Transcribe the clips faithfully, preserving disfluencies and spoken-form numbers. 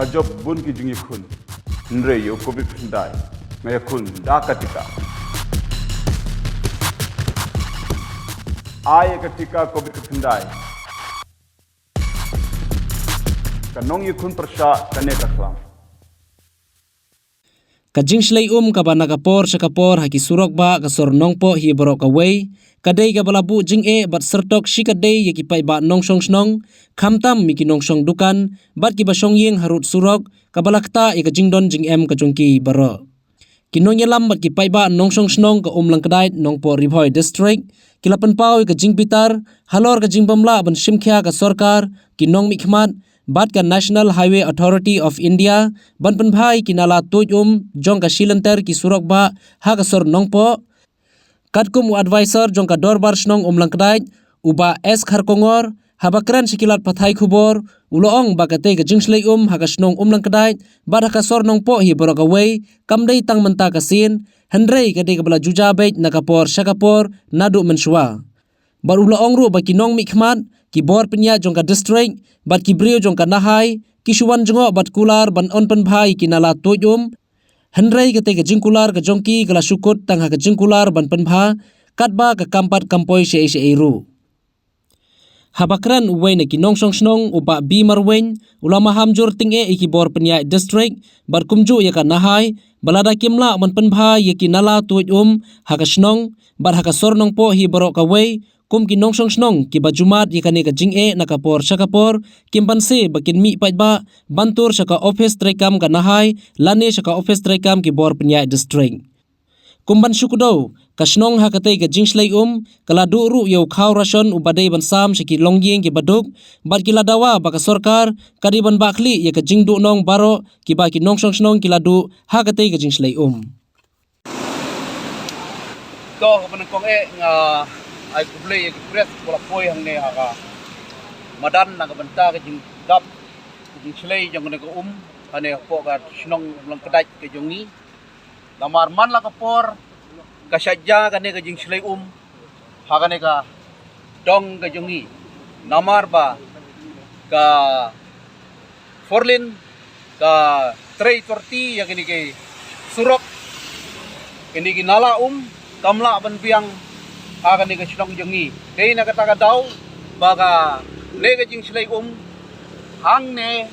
Jop bun ki jingïakhun. Hynrei ïa u covid khyndai nga ïakhun da ka tika. Ai ïa ka tika covid khyndai. Ka nongïakhun pyrshah kane ka khlam. Ka jingshlei um kaba na ka por sha ka por ha ki surok ba ka sor Nongpoh hi baroh kawei, ka dei kaba la buh jingeh bad syrtok shi ka dei ïa ki paidbah nongshong shnong, khamtam ïa ki nongshong dukan bad kiba shong ïing harud surok, kaba la ktah ïa ka jingdon jingem ka jong ki baroh. Ki nongïalam bad ki paidbah nongshong shnong ka Umlangkdait, Nongpoh Ri Bhoi District, ki la pynpaw ïa ka jingbitar halor ka jingbym lah ban shimkhia ka sorkar, ki nongmihkhmat bad ka National Highway Authority of India ban pynbha ïa ki nala tuid um jong ka shilynter ki surok ba ha ka sor Nongpoh. Katkum u advisor jong ka Dorbar Shnong Umlangkdait, u Bah S Kharkongor, haba kren sha ki lad pathai khubor, u la ong ba katei ka jingshlei um ha ka shnong Umlangkdait bad ha ka sor Nongpoh hi baroh kawei kam dei tang mynta ka sien, hynrei ka dei kaba la ju jia beit na ka por sha ka por naduh mynshuwa. Bad u la ong ruh ba ki nongmihkhmat, ki bor pynïaid jong ka district bad ki briew jong ka Nahai ki shu wan jngoh bad kular ban yn pynbha ïa ki nala tuid um, hynrei katei ka jingkular ka jong ki ka la shu kut tang ha ka jingkular ban pynbha, katba ka kam pat kam poi shaei shaei ruh. Haba kren uwei na ki nongshong shnong, u Bah B Marwein, u la maham jur tyngeh ïa ki bor pynïaid district bad kumjuh ïa ka Nahai ba lada kim lah ban pynbha ïa ki nala tuid um ha ka shnong bad ha ka sor Nongpoh hi baroh kawei, kum ki nongshong shnong kiba ju mad ïa kane ka jingeh na ka por sha ka por, kim banse ba kin mih paidbah ban tur sha ka ophis treikam ka Nahai lane sha ka ophis treikam ki bor pynïaid district. Kum ban shu kdew, ka shnong ha katei ka jingshlei um ka la duh ruh ïa u khaw ration uba dei ban sam sha ki longïing kiba duk, bad ki la dawa ba ka sorkar ka dei ban bah khlieh ïa ka jingduhnong baroh kiba ki nongshong shnong ki la duh ha katei ka jingshlei um. To, kaba nyngkong eh nga ai khublei ïa ki press ba la poi hangne ha ka madan na ka bynta ka jingdap ka jingshlei jong kane ka um, hangne hapoh ka shnong Umlangkdait ka jong ngi. Namar man la ka por ka shah jia kane ka jingshlei um ha kane ka dong ka jong ngi. Namar ba ka four lane ka trei torti ïa kine ki surok, kine ki nala um kam lah ban biang ha kane ka shnong jong ngi. Dei na kata ka daw ba kane ka jingshlei um hangne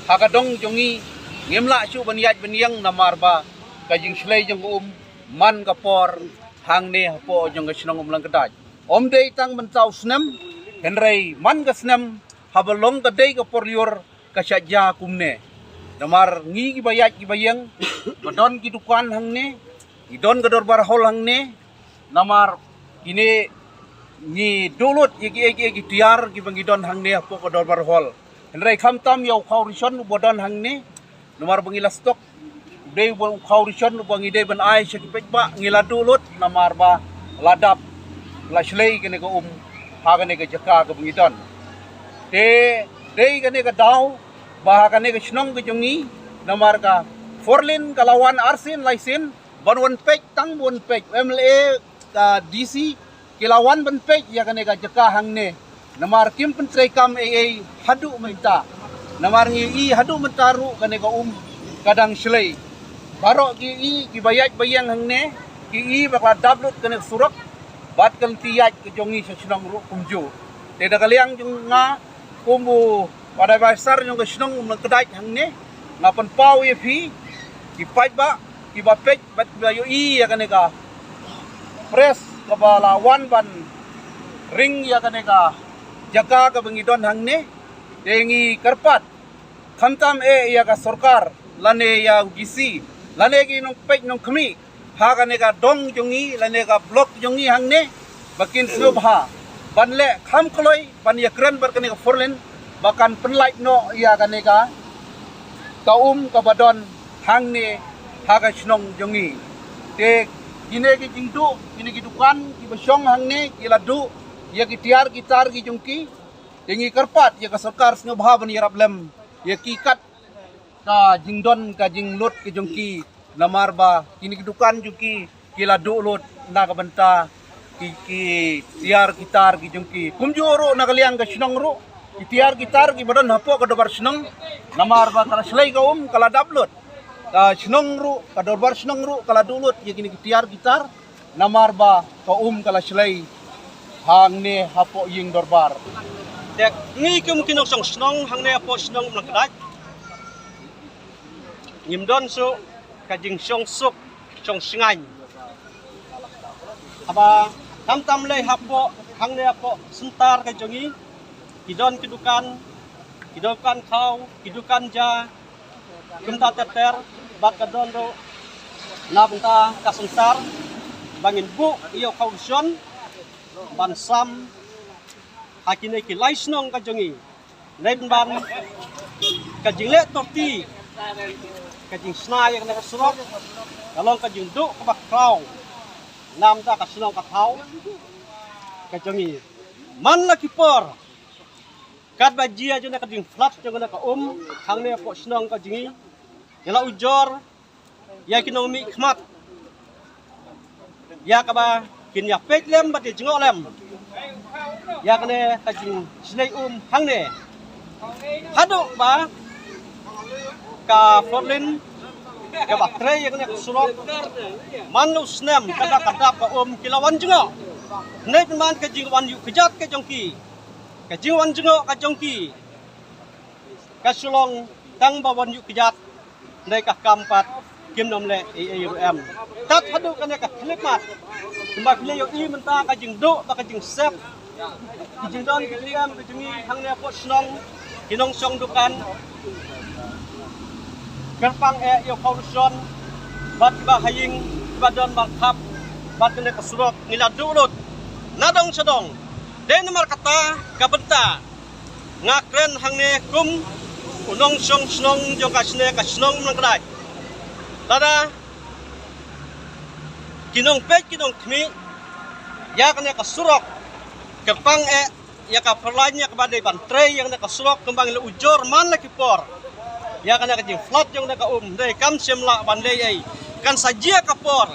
ha ka dong jong ngi ngim lah shuh ban ïaid ban ïeng namar ba ka jingshlei jong ka um man ka por hangne hapoh jong ka shnong Umlangkdait. Ym dei tang mynta u snem, hynrei man ka snem haba long ka dei ka por lyiur ka shah jia kumne. Namar ngi kiba ïaid kiba ïeng, ba don ki dukan hangne, ki don ka dorbar hall hangne, namar kine ngi duh lut ïa kiei kiei ki tiar kiba ngi don hangne hapoh ka dorbar hall. Hynrei khamtam ïa u khaw ration uba don hangne, namar ba ngi la stock, dei uba u khaw ration uba ngi dei ban ai sha ki paidbah ngi la duh lut namar ba la dap la shlei kane ka um ha kane ka jaka kaba ngi don. Te dei kane ka daw ba ha kane ka shnong ka jong ngi, namar ka four lane ka la wan arsien laisien ban wan peit, tang ban wan peit, MLA, ka DC ki la wan ban peit ïa kane ka jaka hangne. Namar kim pyntreikam ei ei haduh mynta. Namar ngi i haduh mynta ruh kane ka um ka dang shlei. Baroh ki i kiba ïaid ba ïeng hangne, ki i ba ka la dap lut kane ka surok bad ka lynti ïaid ka jong ngi sha shnong ruh kumjuh. Te da ka liang jong nga kum u Pada Baisar jong ka shnong Umlangkdait hangne, nga pynpaw ïa phi ki paidbah kiba peit bad kiba ïohi ïa kane ka press kaba la wan ban ring ïa kane ka jaka kaba ngi don hangne. Te ngi kyrpad khamtam eh ïa ka sorkar lane ïa u DC lane ki nongpeit nongkhmih ha kane ka dong jong ngi lane ka block jong ngi hangne, ba kin sngewbha ban leh kham kloi ban ïakren bad kane ka four lane ba kan pynlait noh ïa kane ka ka um kaba don hangne ha ka shnong jong ngi. Te kine ki jingduh, kine ki dukan kiba shong hangne ki la duh ïa ki tiar ki tar ki jong ki. Te ngi kyrpad ïa ka sorkar sngewbha ban ïarap lem ïa ki kat ka jingdon ka jinglut ka jong ki, namar ba kine ki dukan jong ki ki la duh lut na ka bynta ki, ki tiar ki tar ki jong ki. Kumjuh ruh na ka liang ka shnong ruh Ki tiar ki tar kiba don hapoh ka dorbar shnong, namar ba ka la shlei ka um ka la dap lut. Ka shnong ruh, ka dorbar shnong ruh ka la duh lut ïa kine ki tiar ki tar, namar ba ka um ka la shlei hangne hapoh ïing dorbar. Te ngi kum ki nongshong shnong hangne hapoh shnong Umlangkdait, ngim don shuh ka jingshong suk shong shngaiñ. Haba tam tam lei hapoh hangne hapoh center ka jong ngi, ki don ki dukan, ki dukan khaw, ki dukan ja, kumta ter ter, bad ka don ruh na bynta ka center ba ngin buh ïa u khaw rushon ban sam ha kine ki lai shnong ka jong ngi. Dei ban ka jingleh torti, ka jingshna ïa kane ka surok, ka long ka jingduh kaba khraw na bynta ka shnong ka thaw ka jong ngi. Man la ki por, katba jia jong ka jingflad jong ka um hangne hapoh shnong ka jong ngi, ngi la ujor ïa ki nongmihkhmat ïa kaba kin ïa peit lem bad ïa jngoh lem ïa kane ka jingshlei um hangne, haduh ba ka four lane kaba trei ïa kane ka surok, man la u snem kata ka dap ka um ki la wan jngoh. Hynrei man ka jingwan ïuh kjat ka jong ki, ka jingwan jngoh ka jong ki, ka shu long tang ba wan ïuh kjat, hynrei ka kam pat kim nym leh ei ei ruh em. Tat haduh kane ka khyllipmat, kumba phi la ïohi mynta ka jingduh bad ka jingsep, ki jingdon ki jingem ka jong ngi hangne hapoh shnong, ki nongshong dukan, kyrpang eh ïa u khaw rushon, bad kiba ha ïing, kiba don bad khap, bad kane ka surok ngi la duh lut na dong sha dong. Dei namar kata ka bynta nga kren hangne kum u nongshong shnong jong kane ka shnong Umlangkdait. Lada ki nongpeit ki nongkhmih ïa kane ka surok, kyrpang eh ïa ka four lane ïa kaba dei ban trei ïa kane ka surok kumba ngi la ujor man la ki por ïa kane ka jingflad jong kane ka um, hynrei kam shym lah ban leh ei. Kan sa jia ka por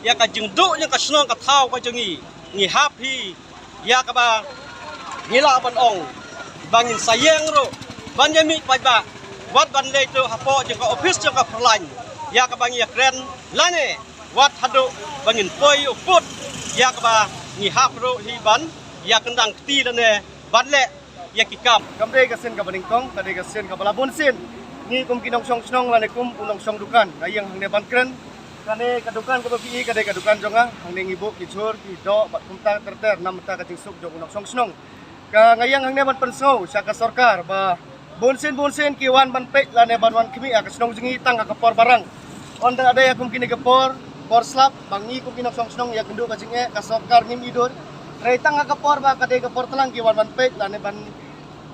ïa ka jingduh jong ka shnong ka thaw ka jong ngi, ngi hap hi ïa kaba ngi lah ban ong ba ngin sa ïeng ruh ban ïa mih paidbah, wat ban leit ruh hapoh jong ka ophis jong ka four lane ïa kaba ngi ïa kren, lane wat haduh ba ngin poi u pud ïa kaba ngi hap ruh hi ban ïa kyndang kti lane ban leh ïa ki kam. Kam dei ka sien kaba nyngkong, ka dei ka sien kaba la bun sien. Ngi kum ki nongshong shnong lane kum u nongshong dukan, nga ïeng hangne ban kren. Kane ka dukan kaba phi i ka dei ka dukan jong nga, hangne ngi buh ki jhur, ki doh bad kumta ter ter na bynta ka jingsuk jong u nongshong shnong. Ka nga ïeng hangne ban pynsngew sha ka sorkar ba bun sien bun sien ki wan ban peit lane ban wan khmih ha ka shnong jong ngi tang ha ka por balang. Ynda dei ha kum kine ki por, por slap, ba ngi kum ki nongshong shnong ïa kynduh ka jingeh, ka sorkar ngim i dur. Hynrei tang ha ka por ba ka dei ka por tlang ki wan ban peit lane ban,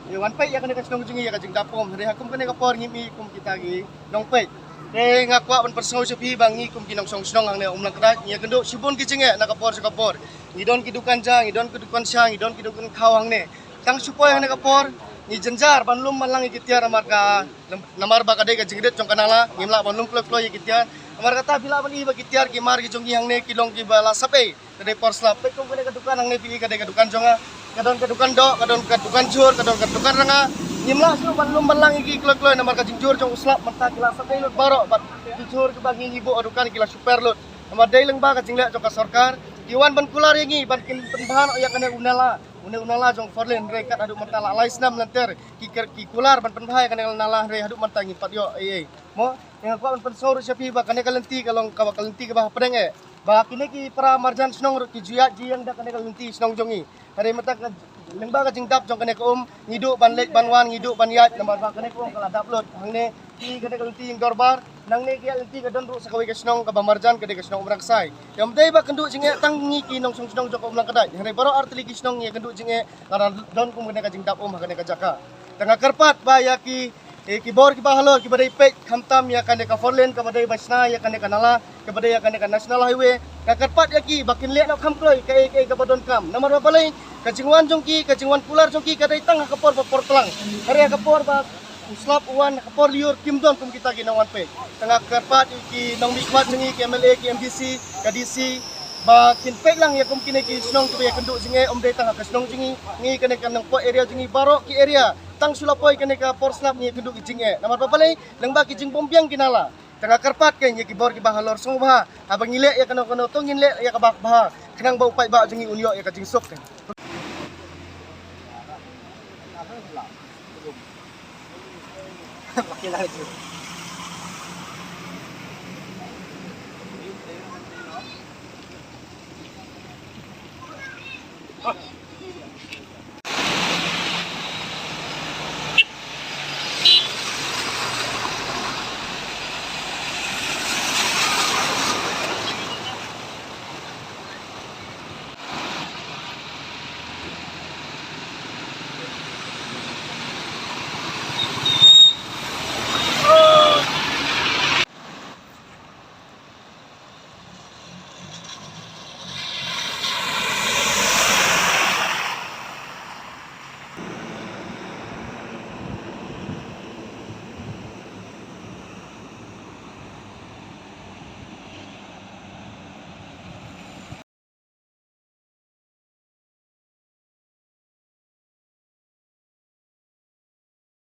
ïa wan peit ïa kane ka shnong jong ngi ïa ka jingdap um. Hynrei ha kum kane ka por ngim i kum kita ki nongpeit. Te nga kwah ban pynsngew sha phi ba ngi kum ki nongshong shnong hangne Umlangkdait ngi ïa kynduh shibun ki jingeh na ka por sha ka por. Ngi don ki dukan ja, ngi don ki dukan sha, ngi don ki dukan khaw hangne. Tang shu poi hangne ka por ngi jynjar ban lum ban lang ïa ki tiar namar ka, namar ba ka dei ka jingrit jong ka nala, ngim lah ban lum kloi kloi ïa ki tiar. Namar kata phi lah ban i ba ki tiar ki mar ki jong ngi hangne ki long kiba la sap ei. Ka dei por slap. Peit kum kane ka dukan hangne phi i ka dei ka dukan jong nga. Ka don ka dukan doh, ka don ka dukan jhur, ka don ka dukan ranga. Ngim lah shuh ban lum ban lang ïa ki kloi kloi namar ka jingjur jong u slap mynta ki la sap ei lut baroh bad ki jhur kiba ngi ngi buh ha dukan ki la shu per lut. Namar dei lyngba ka jingleh jong ka sorkar ki wan ban kular ïa ngi ban kin pynbha noh ïa kane u nala. Une u nala jong four lane, hynrei kat haduh mynta la lai snem lynter ki ker, ki kular ban pynbha ïa kane ka nala, hynrei haduh mynta ngim pat ïoh ei ei. Mo, nga kwah ban pynsngew ruh sha phi ba kane ka lynti ka long kaba ka lynti kaba hapdeng eh. Ba kine ki para marjan shnong ruh ki ju ïaid ju ïeng da kane ka lynti shnong jong ngi. Hynrei mynta ka lyngba ka jingdap jong kane ka um, ngi duh ban leit ban wan, ngi duh ban ïaid namar ba kane ka um ka la dap lut. Hangne ki kane ka lynti ïing dorbar, nangne ki ïaid lynti ka don ruh sa kawei ka shnong kaba marjan ka dei ka shnong Umrangsai. Ym dei ba kynduh jingeh tang ngi ki nongshong shnong jong ka Umlangkdait, hynrei baroh artylli ki shnong ngi ïa kynduh jingeh lada don kum kane ka jingdap um ha kane ka jaka. Te nga kyrpad ba ïa ki, eh, ki bor kiba halor kiba dei peit khamtam ïa kane ka four lane kaba dei ban shna ïa kane ka nala kaba dei ïa kane ka national highway. Nga kyrpad ïa ki ba kin leh noh kham kloi kaei kaei kaba donkam. Namar ba balei ka jingwan jong ki, ka jingwan kular jong ki ka dei tang ha ka por ba por tlang. Hynrei ha ka por ba u slap u wan, ha ka por lyiur kim don kum kita ki nongwan peit. Te nga kyrpad ïa ki nongmihkhmat jong ngi, ki M L A, ki M D C, ka D C, Ba kin peit lang ïa kum kine ki shnong kiba ïakynduh jingeh, ym dei tang ha ka shnong jong ngi, ngi kane ka Nongpoh area jong ngi, baroh ki area, tang shu la poi kane ka por sngap ngi ïakynduh ki jingeh. Namar ba balei? Lyngba ki jingbymbiang ki nala. Tang ha kyrpad kein ïa ki bor kiba halor sngewbha, haba ngi leh ïa kano kano to ngin leh ïa kaba bha, khnang ba u paidbah jong ngi un ïoh ïa ka jingsuk kein.